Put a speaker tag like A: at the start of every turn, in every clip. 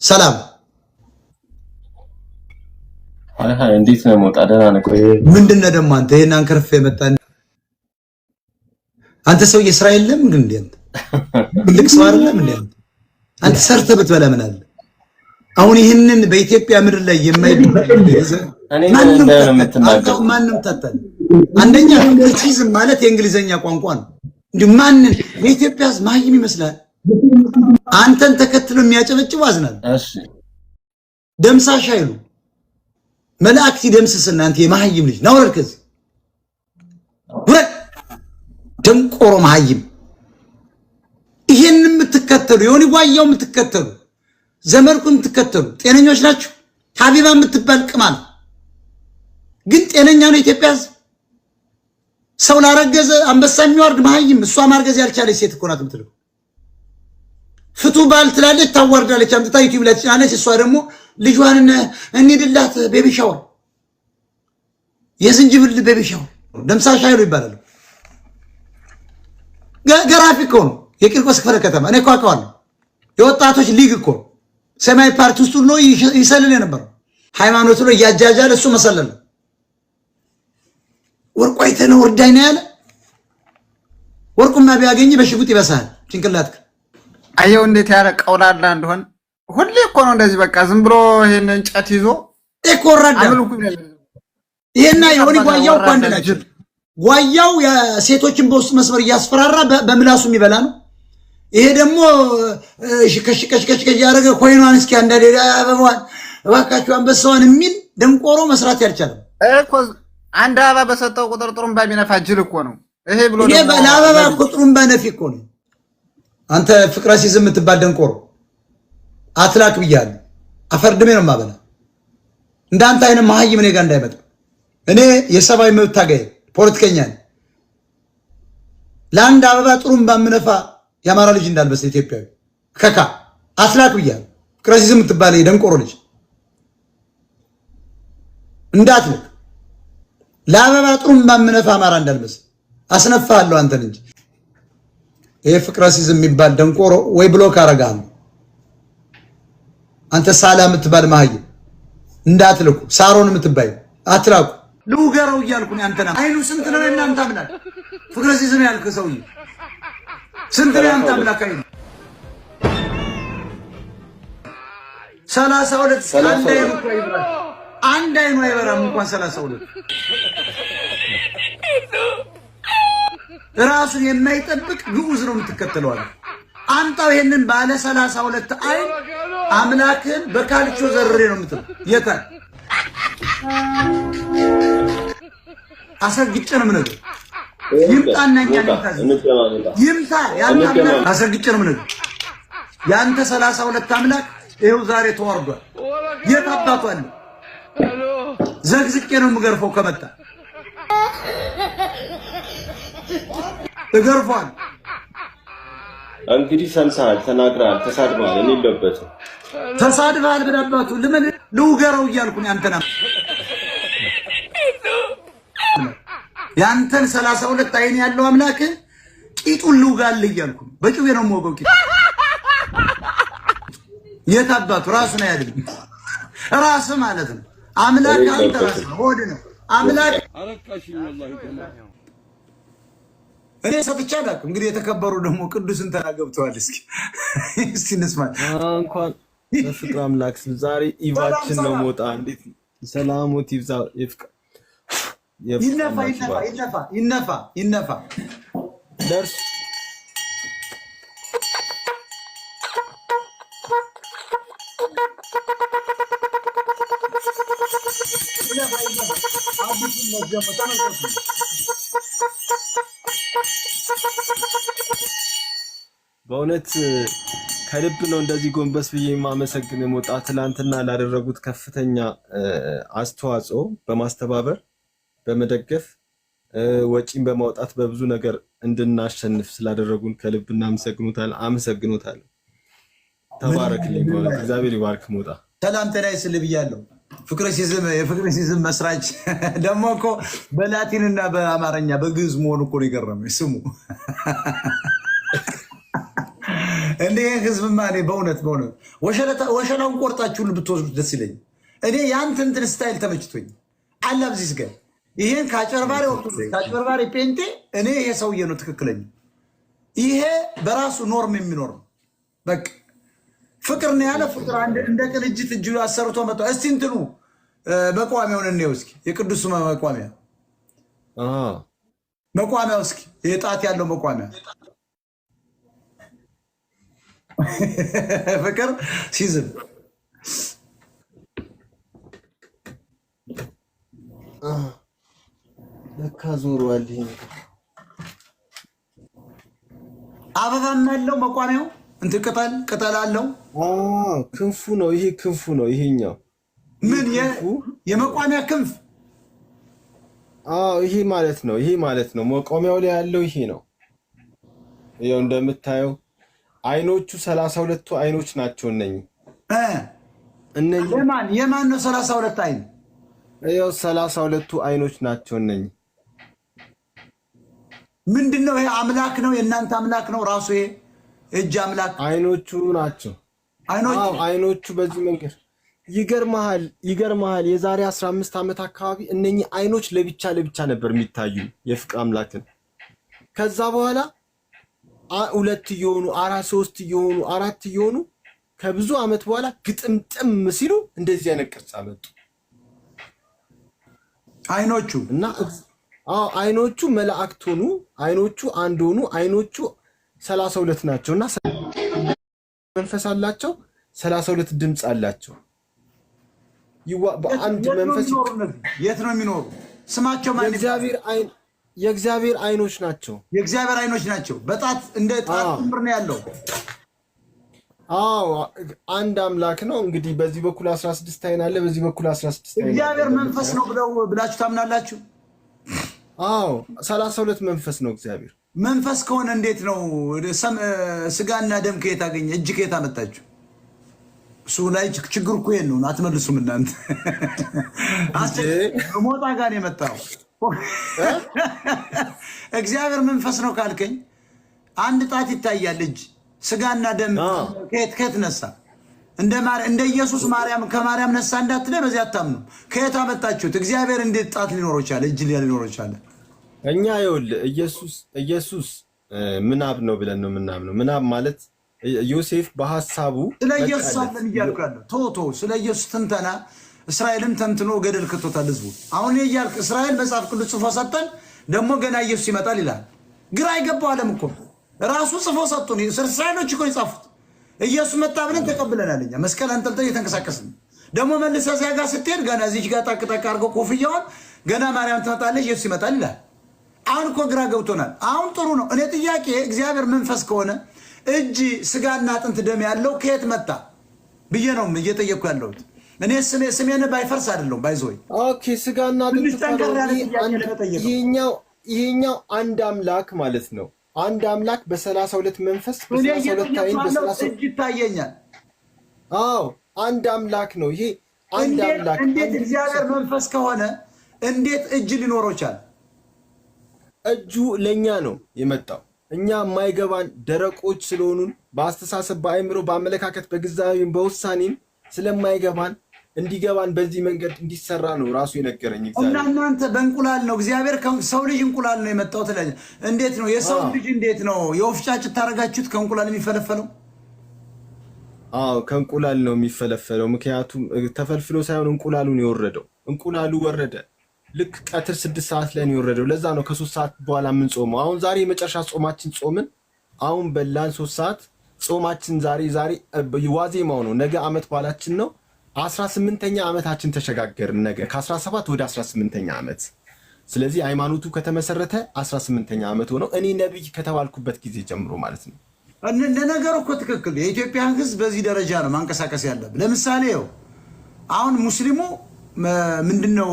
A: ሰላም።
B: Hi hi፣ እንዴት ነው ሞጣ? ደህና ነህ? ቆይ
A: ምንድን ነህ ደግሞ አንተ ይሄን አንከርፍ የመጣ አንተ ሰውዬ ስራ የለም ግን እንዴ? አንተ ትልቅ ሰው አይደለም እንዴ? አንተ አንተ ሰርተህ ብትበላ ምን አለ? አሁን ይህንን በኢትዮጵያ ምድር ላይ
B: እኔ
A: ማንም
B: እንዳይሆን
A: ታታል
B: የምትናገር
A: ማንም ታታል። አንደኛ ፍቅረ ማለት የእንግሊዘኛ ቋንቋ ነው። እንዲሁ ማንን የኢትዮጵያ ሕዝብ መሀይም ይመስላል። አንተን ተከትሎ የሚያጨበጭቡ አዝናል።
B: እሺ
A: ደምሳሽ አይሉ መላእክት ይደምስስና አንተ የመሀይም ልጅ ና ውረድ፣ ከዚህ ውረድ፣ ደንቆሮ መሀይም። ይሄን የምትከተሉ የሆነ ጓያው የምትከተሉ ዘመድኩን የምትከተሉ ጤነኞች ናችሁ? ሀቢባ የምትባል ቅማል ግን ጤነኛ ነው የኢትዮጵያ ሕዝብ? ሰው ላረገዘ አንበሳ የሚዋርድ መሀይም፣ እሷ ማርገዝ ያልቻለች ሴት እኮ ናት የምትለው። ፍቱ ባል ትላለች፣ ታዋርዳለች፣ አምጥታ ዩቲዩብ ላይ ትጭናለች። እሷ ደግሞ ልጇን እንሂድላት baby shower፣ የዝንጅብል baby shower ደምሳሽ ኃይሉ ይባላል። ገራፊ እኮ ነው። የቂርቆስ ክፍለ ከተማ እኔ እኮ አውቀዋለሁ። የወጣቶች ሊግ እኮ ነው። ሰማያዊ ፓርቲ ውስጥ ሁሉ ይሰልል የነበረው ሃይማኖት ነው እያጃጃለ እሱ መሰለል ነው። ወርቁ አይተህ ነው እርዳኝ ነው ያለ። ወርቁማ ቢያገኝ በሽጉጥ ይበሳል ጭንቅላትክ።
C: አየው እንዴት ያለ ቀውላላ እንደሆን። ሁሌ እኮ ነው እንደዚህ። በቃ ዝም ብሎ ይሄን እንጨት ይዞ
A: እኮ ወራዳ
C: አምልኩ ይላል።
A: ይሄና የሆኒ ጓያው እኮ አንድ
C: ወራዳ
A: ናቸው።
C: ጅል።
A: ጓያው ሴቶችን በውስጥ መስመር እያስፈራራ በምላሱ የሚበላ ነው። ይሄ ደግሞ ከሽ ከሽ ከሽ ከሽ ያደረገ ኮይኗን እስኪ አንዳንዴ አበባዋን እባካችሁ አንበሳዋን የሚል ደንቆሮ መስራት ያልቻለም
C: እኮ አንድ አበባ በሰጠው ቁጥር ጥሩምባ የሚነፋ ጅል እኮ ነው ይሄ ብሎ
A: ይሄ
C: ደግሞ
A: ለአበባ እኮ ጥሩምባ ነፊ እኮ ነው። አንተ ፍቅረ ሲዝም የምትባል ደንቆሮ አትላክ ብያለሁ። አፈርድሜ ነው የማበላ። እንዳንተ አይነት መሀይም እኔ ጋር እንዳይመጣ። እኔ የሰብአዊ መብት ታጋይ ፖለቲከኛ ነኝ። ለአንድ አበባ ጥሩምባ የምነፋ የአማራ ልጅ እንዳልመስል ኢትዮጵያዊ ከካ አትላክ ብያለሁ። ፍቅረ ሲዝም የምትባል የደንቆሮ ልጅ እንዳትልክ። ለአበባ ጥሩምባ የምነፋ አማራ እንዳልመስል አስነፋለሁ አንተን እንጂ። ይሄ ፍቅረ ሲዝም የሚባል ደንቆሮ ወይ block አረጋለሁ። አንተ ሳላ የምትባል መሀይም እንዳትልኩ። ሳሮን የምትባይ አትላኩ። ልውገረው እያልኩ ነው። አንተና አይኑ ስንት ነው የእናንተ አምላክ? ፍቅረ ሲዝም ያልክ ሰውዬ ስንት ነው ያንተ አምላክ አይኑ? 32 አንድ አይኑ እኮ አይበራም። አንድ አይኑ አይበራም እንኳን 32 ራሱን የማይጠብቅ ግዑዝ ነው የምትከተለው አለ። አምጣው ይሄንን ባለ 32 አይን አምላክን በካልቾ ዘርሬ ነው የምትለው። የታል? አስረግጬ ነው የምነግርህ። ይምጣና እኛን ይምታ። ይምታ ያንተ አምላክ አስረግጬ ነው የምነግርህ። ያንተ 32 አምላክ ይኸው ዛሬ ተዋርዷል። የት አባቱ አለ? ዘግዝቄ ነው የምገርፈው ከመጣ እገርፏል።
B: እንግዲህ ሰምተሃል፣ ተናግረሃል፣ ተሳድበሃል። እኔ የለሁበትም።
A: ተሳድበሃል ብለህ አባቱ ልምን ልውገረው እያልኩ ነው። ያንተን ያንተን 32 አይን ያለው አምላክ ቂጡን ልውጋልህ እያልኩ ነው። በጩቤ ነው የምወገው ቂጡ። የት አባቱ ራሱን አያድንም። ራስ ማለት ነው አምላክ አንተ ራስ ነው፣ ሆድ ነው አምላክ። እኔ ሰጥቼ አላውቅም። እንግዲህ የተከበሩ ደግሞ ቅዱስ እንትና ገብተዋል። እስኪ እስኪ እንስማ።
D: እንኳን በፍቅር አምላክ ስም ዛሬ ኢቫችን ነው ሞጣ። እንዴት ሰላሞት ይብዛ። የፍቅር
A: ይነፋ
D: አምላክ
A: ይነፋ
D: ይባርክ።
A: ይነፋ ይነፋ ይነፋ።
D: ለእርሱ
A: አዲሱን መዝገብ ተመልከቱ።
D: በእውነት ከልብ ነው እንደዚህ ጎንበስ ብዬ የማመሰግን ሞጣ። ትላንትና ላደረጉት ከፍተኛ አስተዋጽኦ በማስተባበር በመደገፍ ወጪን በማውጣት በብዙ ነገር እንድናሸንፍ ስላደረጉን ከልብ እናመሰግኖታለን። አመሰግኖታለሁ። ተባረክልኝ። በእውነት እግዚአብሔር ይባርክ ሞጣ።
A: ሰላም ጤና ይስጥልኝ ብያለሁ። ፍቅረ ሲዝም የፍቅረ ሲዝም መስራች ደግሞ እኮ በላቲን እና በአማርኛ በግዕዝ መሆኑ እኮ ነው የገረመኝ። ስሙ እንዴት እንደ ይህን ህዝብማ እኔ በእውነት በእውነት ወሸላውን ቆርጣችሁ ሁሉ ብትወስዱት ደስ ይለኝ። እኔ የአንተ እንትን style ተመችቶኝ አላብዚስ ገ ይሄን ከአጨርባሪ ኦርቶዶክስ ከአጨርባሪ ጴንጤ እኔ ይሄ ሰውዬ ነው ትክክለኛ። ይሄ በራሱ norm የሚኖር ነው። በቃ ፍቅር ነው ያለ ፍቅር አንድ እንደ ቅንጅት እጁ አሰርቶ መጣ። እስቲ እንትኑ መቋሚያውን እንየው እስኪ፣ የቅዱሱ መቋሚያ መቋሚያው እስኪ የጣት ያለው መቋሚያ ፍቅር ሲዝም
D: ለካ ዞሯል። ይሄ
A: አበባም ያለው መቋሚያው እንትን ቅጠል ቅጠል አለው።
D: ክንፉ ነው ይሄ፣ ክንፉ ነው ይሄኛው።
A: ምን የመቋሚያ ክንፍ?
D: አዎ ይሄ ማለት ነው፣ ይሄ ማለት ነው። መቋሚያው ላይ ያለው ይሄ ነው። ይኸው እንደምታየው አይኖቹ 32ቱ አይኖች ናቸው እነኚህ። እነኚህ
A: የማን የማን ነው 32 አይን?
D: ይኸው 32ቱ አይኖች ናቸው እነኚህ።
A: ምንድነው ይሄ? አምላክ ነው? የእናንተ አምላክ ነው ራሱ ይሄ እጅ አምላክ
D: አይኖቹ ናቸው።
A: አይኖቹ
D: አይኖቹ በዚህ መንገድ ይገርምሃል፣ ይገርምሃል። የዛሬ 15 ዓመት አካባቢ እነኚህ አይኖች ለብቻ ለብቻ ነበር የሚታዩ የፍቅር አምላክን። ከዛ በኋላ ሁለት እየሆኑ አራት ሶስት እየሆኑ አራት እየሆኑ ከብዙ ዓመት በኋላ ግጥምጥም ሲሉ እንደዚህ አይነት ቅርጽ አመጡ
A: አይኖቹ።
D: እና አዎ አይኖቹ መላእክት ሆኑ፣ አይኖቹ አንድ ሆኑ። አይኖቹ 32 ናቸው እና መንፈስ አላቸው፣ 32 ድምፅ አላቸው። በአንድ መንፈስ።
A: የት ነው የሚኖሩ? ስማቸው ማን?
D: የእግዚአብሔር አይኖች ናቸው።
A: የእግዚአብሔር አይኖች ናቸው። በጣት እንደ ጣት ጭምር ነው ያለው።
D: አዎ አንድ አምላክ ነው። እንግዲህ በዚህ በኩል 16 አይን አለ፣ በዚህ በኩል 16 አይን አለ።
A: እግዚአብሔር መንፈስ ነው ብለው ብላችሁ ታምናላችሁ?
D: አዎ 32 መንፈስ ነው እግዚአብሔር።
A: መንፈስ ከሆነ እንዴት ነው ስጋና ደም ከየት አገኘ? እጅ ከየት አመጣችሁ? እሱ ላይ ችግር እኮ ይሄን ነው። አትመልሱም እናንተ። ሞጣ ጋር ነው የመጣው። እግዚአብሔር መንፈስ ነው ካልከኝ አንድ ጣት ይታያል፣ እጅ ስጋና ደም ከየት ከየት ነሳ? እንደ ኢየሱስ ማርያም ከማርያም ነሳ እንዳትለኝ፣ በዚህ አታምኑ። ከየት አመጣችሁት? እግዚአብሔር እንዴት ጣት ሊኖረው ቻለ? እጅ ሊኖረው ቻለ?
D: እኛ ይኸውልህ ኢየሱስ ምናብ ነው ብለን ነው የምናምነው። ምናብ ማለት ዮሴፍ በሐሳቡ
A: ስለ ኢየሱስ አለን እያልኩ ያለው ቶቶ ስለ ኢየሱስ ትንተና እስራኤልን ተንትኖ ገደል ከቶታል ህዝቡ። አሁን እያልክ እስራኤል መጽሐፍ ቅዱስ ጽፎ ሰጠን፣ ደግሞ ገና ኢየሱስ ይመጣል ይላል። ግራ የገባው ዓለም እኮ ራሱ ጽፎ ሰጡን። እስራኤሎች እኮ የጻፉት ኢየሱስ መጣ ብለን ተቀብለናል። እኛ መስቀል አንጠልጥለን እየተንቀሳቀስን ደግሞ መልሰህ እዚያ ጋር ስትሄድ ገና እዚች ጋር ጠቅ ጠቅ አድርገው ኮፍያዋን ገና ማርያም ትመጣለች ኢየሱስ ይመጣል ይላል። አሁን እኮ ግራ ገብቶናል። አሁን ጥሩ ነው። እኔ ጥያቄ እግዚአብሔር መንፈስ ከሆነ እጅ ስጋና አጥንት ደም ያለው ከየት መጣ ብዬ ነው እየጠየቅኩ ያለሁት። እኔ ስሜን ባይፈርስ አይደለሁም by the way።
D: Okay ስጋና አጥንት ይሄኛው አንድ አምላክ ማለት ነው። አንድ አምላክ በ32 መንፈስ በ32 አይን በ32
A: እጅ ይታየኛል።
D: አዎ አንድ አምላክ ነው ይሄ አንድ አምላክ።
A: እንዴት እግዚአብሔር መንፈስ ከሆነ እንዴት እጅ ሊኖረው ቻለ?
D: እጁ ለኛ ነው የመጣው። እኛ የማይገባን ደረቆች ስለሆኑን በአስተሳሰብ በአእምሮ በአመለካከት በግዛዊም በውሳኔም ስለማይገባን እንዲገባን በዚህ መንገድ እንዲሰራ ነው ራሱ የነገረኝ እግዚአብሔር።
A: እና እናንተ በእንቁላል ነው እግዚአብሔር ሰው ልጅ እንቁላል ነው የመጣው ትላለህ። እንዴት ነው የሰው ልጅ እንዴት ነው የወፍ ጫጩት ታደርጋችሁት ከእንቁላል የሚፈለፈለው?
D: አዎ ከእንቁላል ነው የሚፈለፈለው። ምክንያቱም ተፈልፍሎ ሳይሆን እንቁላሉን የወረደው እንቁላሉ ወረደ። ልክ ቀትር 6 ሰዓት ላይ ነው የወረደው። ለዛ ነው ከ3 ሰዓት በኋላ የምንጾመው። አሁን ዛሬ የመጨረሻ ጾማችን ጾምን። አሁን በላን 3 ሰዓት ጾማችን ዛሬ ዛሬ ዋዜማው ነው። ነገ አመት በዓላችን ነው። 18ኛ ዓመታችን ተሸጋገርን። ነገ ከ17 ወደ 18ኛ ዓመት። ስለዚህ ሃይማኖቱ ከተመሰረተ 18ኛ ዓመት ሆነው እኔ ነብይ ከተባልኩበት ጊዜ ጀምሮ ማለት ነው።
A: ለነገሩ እኮ ትክክል። የኢትዮጵያን ሕዝብ በዚህ ደረጃ ነው ማንቀሳቀስ ያለብን። ለምሳሌ ይኸው አሁን ሙስሊሙ ምንድነው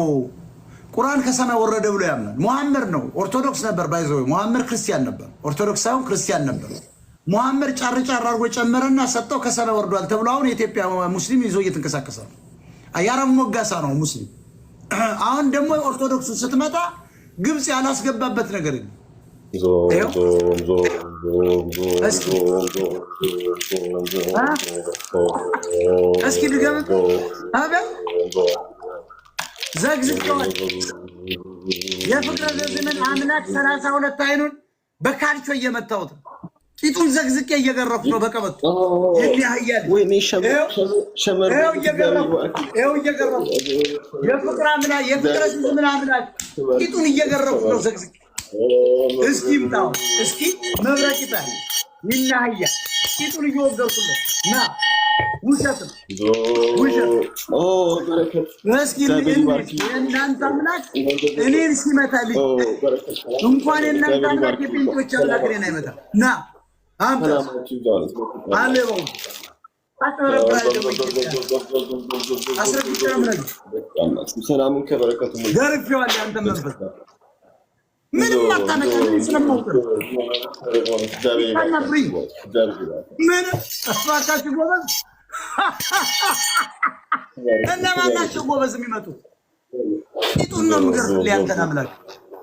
A: ቁርአን ከሰማይ ወረደ ብሎ ያምናል። ሙሐመድ ነው ኦርቶዶክስ ነበር፣ by the way ሙሐመድ ክርስቲያን ነበር። ኦርቶዶክስ ሳይሆን ክርስቲያን ነበር። ሙሐመድ ጫር ጫር አድርጎ ጨመረና ሰጠው፣ ከሰማይ ወርዷል ተብሎ አሁን የኢትዮጵያ ሙስሊም ይዞ እየተንቀሳቀሰ ነው። የአረብ ሞጋሳ ነው ሙስሊም። አሁን ደግሞ ኦርቶዶክሱ ስትመጣ ግብፅ ያላስገባበት ነገር የለም። እስኪ እስኪ ድገም። አቤት ዘግዝቀዋል። የፍቅረ ዘዝምን አምላክ 32 አይኑን በካልቾ እየመታሁት ቂጡን ዘግዝቄ እየገረፍኩ ነው በቀበቶ። ይህያል ይኸው እየገረፍኩ የፍቅር አምላክ የፍቅረ ዘዝምን አምላክ ቂጡን እየገረፍኩ ነው ዘግዝቄ። እስኪ ይምጣው፣ እስኪ መብረቅ ይጣል ይናህያ ቂጡን እየወገርኩለት ና። ውሸት ነው ውሸት። እስኪ የእናንተ አምላክ እኔን ሲመታልኝ እንኳን የእናንተ አምላክ የጴንጤዎች አምላክ እኔን አይመታም። ና አምጣ አለ
B: ሰላሙን ከበረከቱ
A: ገርፌዋለሁ። ያንተ መንፈስ ምንም አታመጣም። ስለማውቅ ነው። ምን እባካችሁ ጎበዝ፣ እነማን ናቸው ጎበዝ የሚመጡት? ቂጡን ነው የምገርፍልህ ያንተን አምላክ።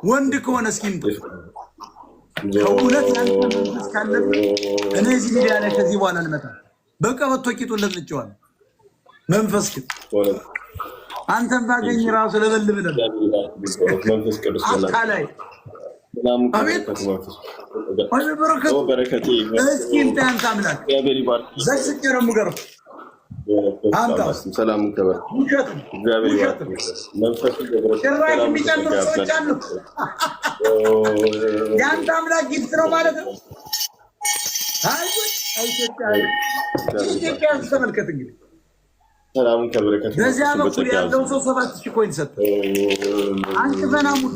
A: ወንድ ከሆነ እስኪ ይምጡ። ከእውነት ያንተ መንፈስ ካለብህ እኔ እዚህ ሚዲያ ላይ ከዚህ በኋላ አልመጣም። በቀበቶ ቂጡን ለጥልጬዋለሁ። መንፈስ ግን አንተን ባገኝ ራሱ ለበልብ ነበር። አታላይ አቤት በረከቱ። እስኪ ይምጣ ያንተ አምላክ። ዘግዝቄ ነው የምገርፈው። ጭራሽ የሚጨምሩ ሰዎች አሉ። የአንተ አምላክ gift ነው ማለት ነው። ኢትዮጵያ ተመልከት እንግዲህ በዚያ በኩል ያለው ሰው 7000 coin ሰጠ። አንቅፈና ሙሉ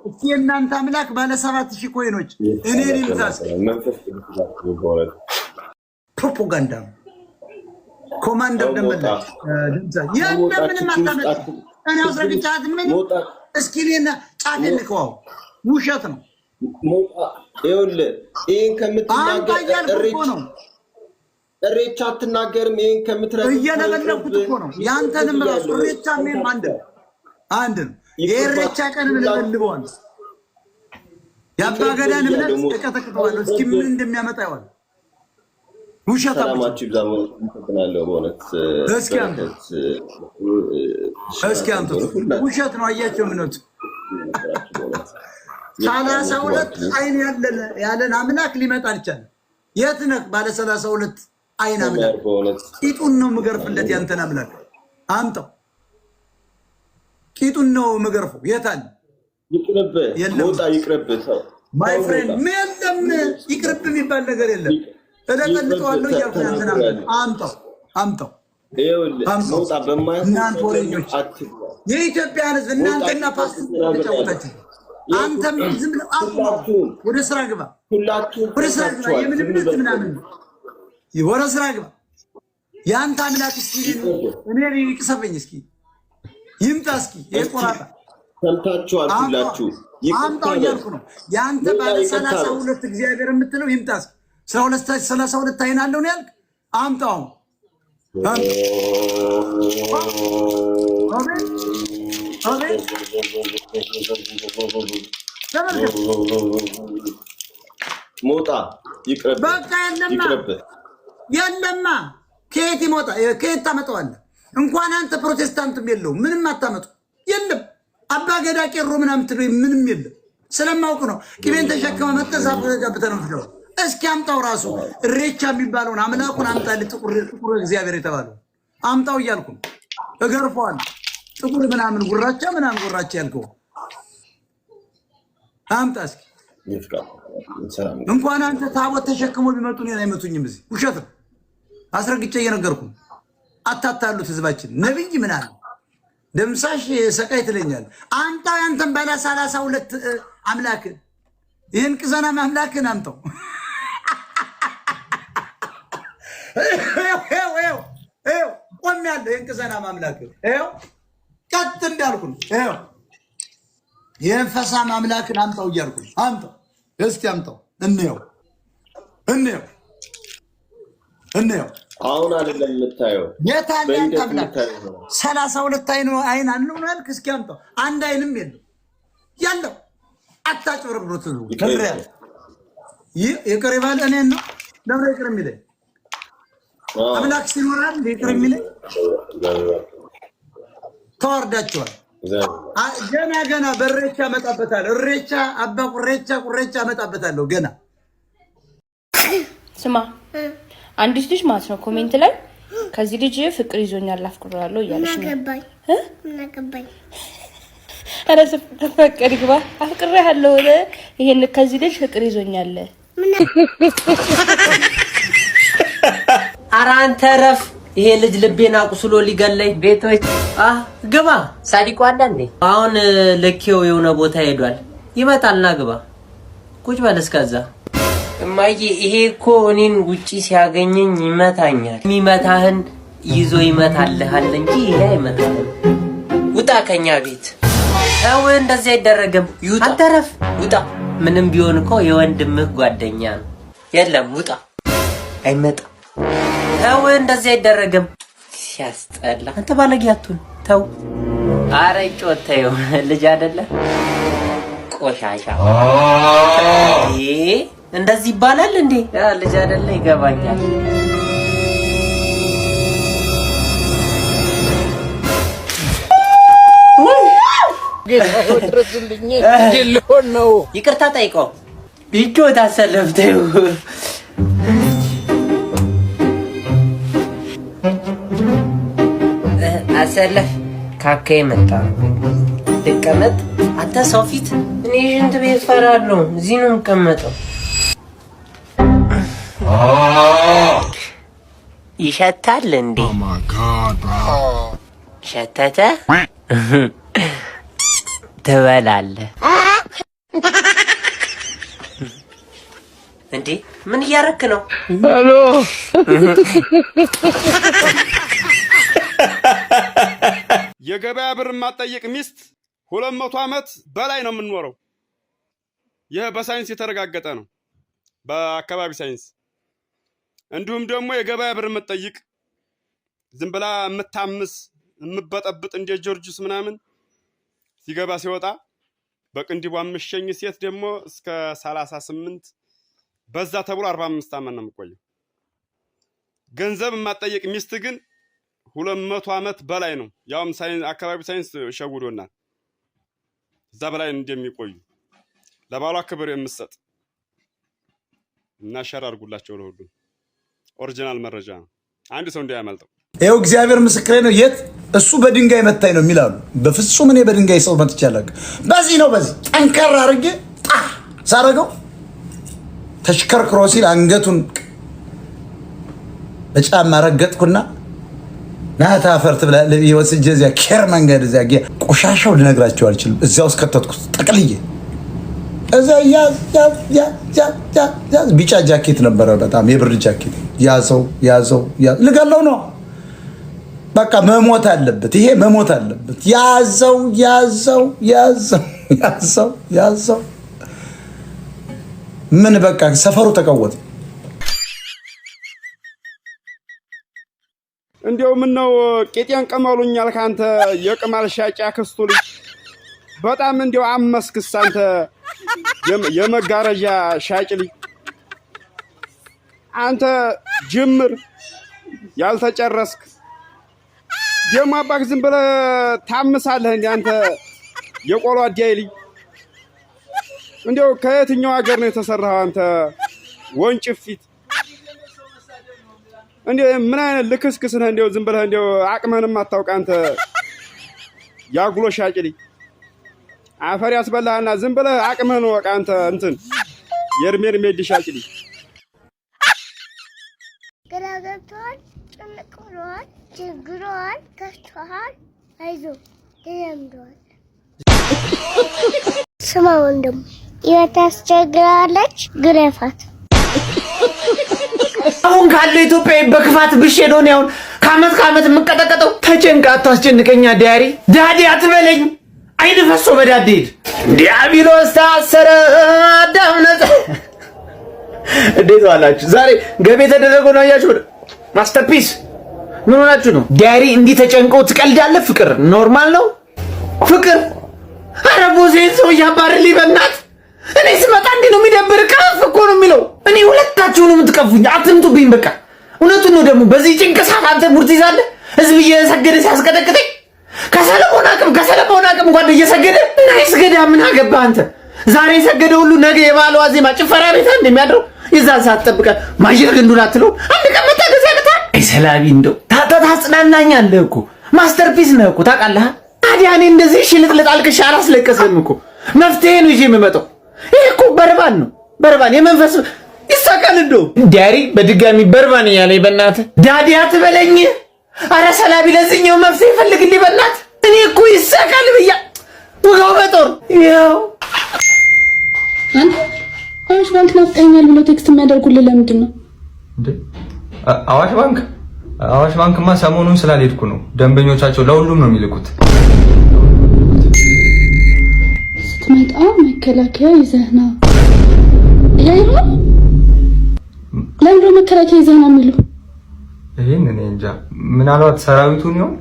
A: እስኪ የእናንተ አምላክ ባለ 7000 coin ኦች እኔን ይምታ እስኪ። ፕሮፓጋንዳ ነው። ኮማንደር ደመላሽ የለም ምንም አታመጣም። እኔ አስረግጫት ምን እስኪ እኔና ጫፌን ልከዋው ውሸት ነው።
B: ይኸውልህ ይሄን ከምትናገር
A: እያልኩ እኮ ነው።
B: እሬቻ አትናገርም። ይሄን ከምትረግጥ
A: እየለበለኩት እኮ ነው። ያንተንም ራሱ እሬቻ ምን አንድ ነው አንድ ነው። የእሬቻ ቀን እለበልበዋለሁ። የአባገዳን እምነት እቀጠቅጠዋለሁ። እስኪ ምን እንደሚያመጣ ይዋል። ውሸት
B: ሰላማችሁ ይብዛ። አመሰግናለሁ በእውነት
A: እስኪ አምጡት፣ እስኪ አምጡት። ውሸት ነው። አያቸው እምነቱ 32 አይን ያለን አምላክ ሊመጣ አልቻለም። የት ነህ ባለ 32 አይን አምላክ? ቂጡን ነው የምገርፍለት ያንተን አምላክ አምጣው። ቂጡን ነው የምገርፈው። የት አለ?
B: ይቅርብህ፣ ሞጣ ይቅርብህ።
A: My friend የለም፣ ይቅርብ የሚባል ነገር የለም። እለቀልጠዋለሁ እያልኩ ያንተን አምላክ አምጣው፣ አምጣው። እናንተ ወሬኞች፣ የኢትዮጵያን ሕዝብ እናንተና ፓስተር ተጫወታችሁ። አንተም ዝም ብለህ አቁም። ወደ ስራ ግባ፣ ወደ ስራ ግባ። የምን እምነት ምናምን፣ ወደ ስራ ግባ። የአንተ አምላክ እስኪ እኔ ይቅሰፈኝ፣ እስኪ ይምጣ፣ እስኪ ይሄ ቆራጣ
B: ሰምታችኋል። ሁላችሁ
A: አምጣው እያልኩ ነው። የአንተ ባለ 32 እግዚአብሔር የምትለው ይምጣ እስኪ። 32 አይን አለው ነው ያልክ? አምጣው። አቤት አቤት፣ ተመልከት።
B: ሞጣ ይቅርብህ፣
A: በቃ የለማ የለማ። ከየት ይሞጣ? ከየት ታመጣዋለህ? እንኳን አንተ ፕሮቴስታንትም የለውም ምንም አታመጡ። የለም አባገዳ ቄሮ ምናምን ትለው ምንም የለም። ስለማውቅ ነው። ቅቤን ተሸክመ መጥተህ ዛፍ ተጋብተህ ነው የምትለው። እስኪ አምጣው ራሱ እሬቻ የሚባለውን አምላኩን አምጣልህ። ጥቁር ጥቁር እግዚአብሔር የተባለው አምጣው እያልኩ ነው። እገርፈዋለሁ። ጥቁር ምናምን ጉራቻ ምናምን ጉራቻ ያልከው አምጣ እስኪ። እንኳን አንተ ታቦት ተሸክሞ ቢመጡ እኔን አይመቱኝም። እዚህ ውሸት ነው። አስረግጬ እየነገርኩ አታታሉት ህዝባችን። ነብይ ምን አለ ደምሳሽ ሰቃይ ትለኛል። አምጣው ያንተን ባለ 32 አምላክ ይህን ቅዘናም አምላክን አምጣው። ቆሜያለሁ። ይህን ቅዘናም አምላክ ይኸው ቀጥ እንዳልኩ ነው። ይኸው ይህን ፈሳም አምላክን አምጣው እያልኩ ነው። አምጣው እስኪ አምጣው፣ እንየው እንየው እንየው።
B: አሁን አይደለም የምታየው፣
A: የት አለ ያንተ አምላክ? 32 አይን አይን አለው ነው ያልክ? እስኪ አምጣው። አንድ አይንም የለው ያለው። አታጭበርብሩት። ህዝቡ ተምሬያለሁ። ይቅር ይበል። እኔን ነው ለምን ይቅር የሚለኝ? አምላክ ሲኖራል ይቅር የሚለኝ? ተዋርዳቸዋል። ገና ገና በሬቻ እመጣበታለሁ። እሬቻ አባ ቁሬቻ ቁሬቻ እመጣበታለሁ ገና።
E: ስማ፣ አንዲት ልጅ ማለት ነው comment ላይ ከዚህ ልጅ ፍቅር ይዞኛል አፍቅሬዋለሁ እያለች ነው። ኧረ ተፈቀድ ግባ፣ አፍቅሬሃለሁ፣ ይሄን ከዚህ ልጅ ፍቅር ይዞኛል።
F: ኧረ አንተ ረፍ፣ ይሄ ልጅ ልቤን አቁስሎ ሊገለኝ። ቤቶች ግባ። ሳዲቁ አለ እንዴ? አሁን ልኬው የሆነ ቦታ ሄዷል። ይመጣልና ግባ። ቁጭ በል እስከዛ። እማዬ፣ ይሄ እኮ እኔን ውጪ ሲያገኘኝ ይመታኛል። የሚመታህን ይዞ ይመታልሃል እንጂ ይሄ አይመታህም። ውጣ ከኛ ቤት። ተው፣ እንደዚህ አይደረግም። አንተ ረፍ፣ ውጣ። ምንም ቢሆን እኮ የወንድምህ ጓደኛ ነው። የለም ውጣ፣ አይመጣም። ተው፣ እንደዚህ አይደረግም። ሲያስጠላ። አንተ ባለጌ አትሁን። ተው። አረ ጮት ተይው፣ ልጅ አይደለ ቆሻሻ። እንደዚህ ይባላል እንዴ? ልጅ አይደለ ይገባኛል። ይቅርታ ጠይቀው። ቢጮት አሰለፍ ተይው። አሰለፍ ካካ መጣ። ልቀመጥ። አንተ ሰው ፊት እኔ ሽንት ቤት እፈራለሁ። እዚህ ነው የምቀመጠው። ይሸታል እንዴ? ሸተተ ትበላለህ እንዴ? ምን እያረክ ነው?
G: Hello።
H: የገበያ ብር የማትጠይቅ ሚስት 200 ዓመት በላይ ነው የምንኖረው። ይህ በሳይንስ የተረጋገጠ ነው፣ በአካባቢ ሳይንስ። እንዲሁም ደግሞ የገበያ ብር የምትጠይቅ ዝም ብላ የምታምስ የምበጠብጥ እንደ ጆርጅስ ምናምን ሲገባ ሲወጣ በቅንድቧ የምሸኝ ሴት ደግሞ እስከ 38 በዛ ተብሎ 45 ዓመት ነው የምቆየው። ገንዘብ የማትጠይቅ ሚስት ግን 200 ዓመት በላይ ነው። ያውም አካባቢ ሳይንስ ሸውዶናል። እዛ በላይ እንደሚቆዩ ለባሏ ክብር የምትሰጥ እና share አድርጉላቸው ለሁሉም። Original መረጃ ነው። አንድ ሰው እንዳያመልጠው።
A: ይኸው እግዚአብሔር ምስክሬ ነው። የት እሱ በድንጋይ መታኝ ነው የሚላሉ። በፍጹም እኔ በድንጋይ ሰው መትቼ አላውቅም። በዚህ ነው በዚህ ጠንከር አድርጌ ጣ ሳረገው ተሽከርክሮ ሲል አንገቱን በጫማ ረገጥኩና ናታ አፈር ትብላ ወስጄ እዚያ ኬር መንገድ እዚያ ቆሻሻው ልነግራቸው አልችልም። እዚያ ውስጥ ከተትኩት ጠቅልዬ እዚያ ያዝ ያዝ ያዝ ያዝ። ቢጫ ጃኬት ነበረ፣ በጣም የብር ጃኬት። ያዘው ያዘው፣ ልገለው ነው በቃ መሞት አለበት፣ ይሄ መሞት አለበት። ያዘው ያዘው ያዘው ያዘው ያዘው። ምን በቃ ሰፈሩ ተቀወጠ።
H: እንዲያው ምን ነው ቄጤን ቀመሉኛል ከአንተ የቅማል ሻጭ አክስቱ ልጅ በጣም እንዲያው አመስክስ አንተ የመጋረጃ ሻጭ ልጅ አንተ ጅምር ያልተጨረስክ ደግሞ አባክ ዝም ብለህ ታምሳለህ። እንደ አንተ የቆሎ አዲያይ ልጅ እንዲያው ከየትኛው ሀገር ነው የተሰራኸው አንተ ወንጭፊት? እንዴ ምን አይነት ልክስክስ ነህ? እንዲያው ዝም ብለህ እንዲያው አቅምህንም አታውቅ አንተ ያጉሎ ሻጭ ልጅ አፈር ያስበላህና ዝም ብለህ አቅምህን ወቅ አንተ እንትን የእድሜ እድሜ ሻጭ ልጅ።
I: ግራ ገብቶሃል፣ ጭንቅ ብሎሃል፣ ችግሮሃል፣ ከፍቶሃል። አይዞህ ትለምደዋለህ። ስማ ወንድም፣ ሕይወት ታስቸግራለች፣ ግረፋት።
G: አሁን ካለው ኢትዮጵያዊ በክፋት ብሼ ነው አሁን ከአመት ከአመት የምቀጠቀጠው። ተጨንቃ አታስጨንቀኛ diary daddy አትበለኝ። አይን ፈሶ በዳዴ ሂድ። ዲያብሎስ ታሰረ፣ አዳም ነፃ። እንዴት ዋላችሁ? ዛሬ ገቢ የተደረገው ነው አያችሁ። Masterpiece ምን ሆናችሁ ነው? Diary እንዲህ ተጨንቀው ትቀልዳለህ? ፍቅር normal ነው ፍቅር። ኧረ ቦሴን ሰው እያባርልኝ በእናትህ። እኔ ስመጣ እንዲህ ነው የሚደብር። ቀፍ እኮ ነው የሚለው። እኔ ሁለታችሁ ነው የምትቀፉኝ። አትምጡብኝ። በቃ እውነቱን ነው። ደግሞ በዚህ ጭንቅ ሰዓት አንተ ሙድ ትይዛለህ። ህዝብ እየሰገደ ሲያስቀጠቅጠኝ ከሰለሞን አቅም እንኳን እየሰገደ እና ይስገዳ ምን አገባህ አንተ? ዛሬ የሰገደ ሁሉ ነገ የበዓል ዋዜማ ጭፈራ ቤት እንደሚያድረው የዛን ሰዓት ጠብቀህ ማዥር ግንዱን አትለውም። አንድ ቀን መታገስ ያቅታል። አይ ሰላቢ፣ እንደው ታጽናናኛለህ እኮ፣ masterpiece ነህ እኮ፣ ታውቃለህ። ታዲያ እኔ እንደዚህ ሽልጥልጥ አልቅሼ አላስለቀስህም እኮ፣ መፍትሄ ነው ይዤ የምመጣው። ይሄ እኮ በርባን ነው፣ በርባን የመንፈስ ይሳካል። እንደው daddy በድጋሚ በርባን እያለኝ በእናትህ daddy አትበለኝ። አረ ሰላቢ፣ ለዚህኛው መፍትሄ ፈልግልኝ በእናትህ። እኔ እኮ ይሳካል ብያ ውጋው በጦር ይኸው።
J: አንተ፣ አዋሽ ባንክ ናፍቀኛል ብሎ text የሚያደርጉልህ ለምንድን ነው?
K: አዋሽ ባንክ? አዋሽ ባንክማ ሰሞኑን ስላልሄድኩ ነው። ደንበኞቻቸው ለሁሉም ነው የሚልኩት።
J: ስትመጣ መከላከያ ይዘህ ና እያየሁ ነው። ለምንድን ነው መከላከያ ይዘህ ና የሚሉ?
K: ይሄን እኔ እንጃ። ምናልባት ሰራዊቱን ይሆን?